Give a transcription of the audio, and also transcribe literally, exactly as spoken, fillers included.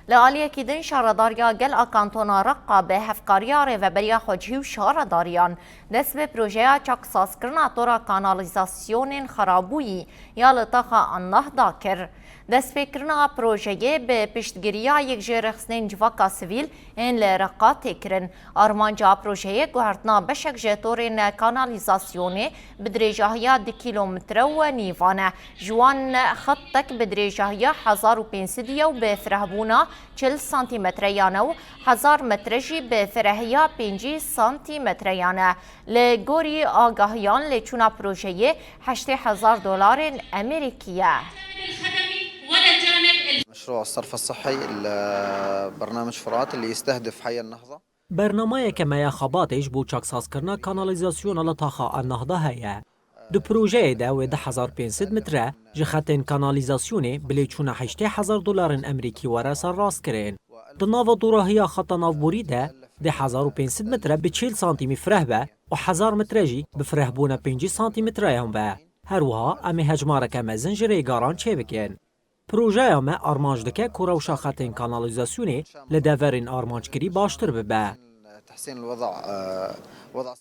Li aliyekî din, Şaredariya Gel a Kantona Reqa bi hevkariya Rêveberiya Xwecihî û şaredariyan dest bi projeya çaksazkirina tora kanalîzasyonên xerabûyî ya li taxa Annahda kir. Destpêkirina projeyê bi piştgiriya yek ji rêxistinên civaka sivîl ên li Reqa tê kirin. Armanca projeyê guhertina beşek ji torên kanalîzasyonê bi dirêjahiya du kîlometre û nîvan e. Ji wan xettek bi dirêjahiya hezar û pênc sed ye û bi firehbûna çil santîmetreyan e û hezar metre jî bi firehiya pêncî santîmetreyan e. Li gorî agahiyan, lêçûna projeyê heştê hezar dolarên Amerîkî ye. مشروع الصرف الصحي برنامج فرات اللي يستهدف حي النهضة. Bernameyeke me ya xebatê ji bo çaksazkirina kanalîzasyona li taxa Ennahda heye. Di projeyê de wê du hezar pênc sed metre ji xetên kanalîzasyonê bi lêçûna heştê hezar dolarên Amerîkî were serrastkirin. Di nava dorahiya xeta navborî de dê hezar û pênc sed metre bi çil santîmî fireh be û hezar metre jî bi firehbûna pêncî santîmetreyan be. Her wiha em ê hejmareke mezin ji rêgaran çêbikin. Projeya me armanc dike ku rewşa xetên kanalîzasyonê li deverên armanckirî baştir bibe. تحسين الوضع آه، وضع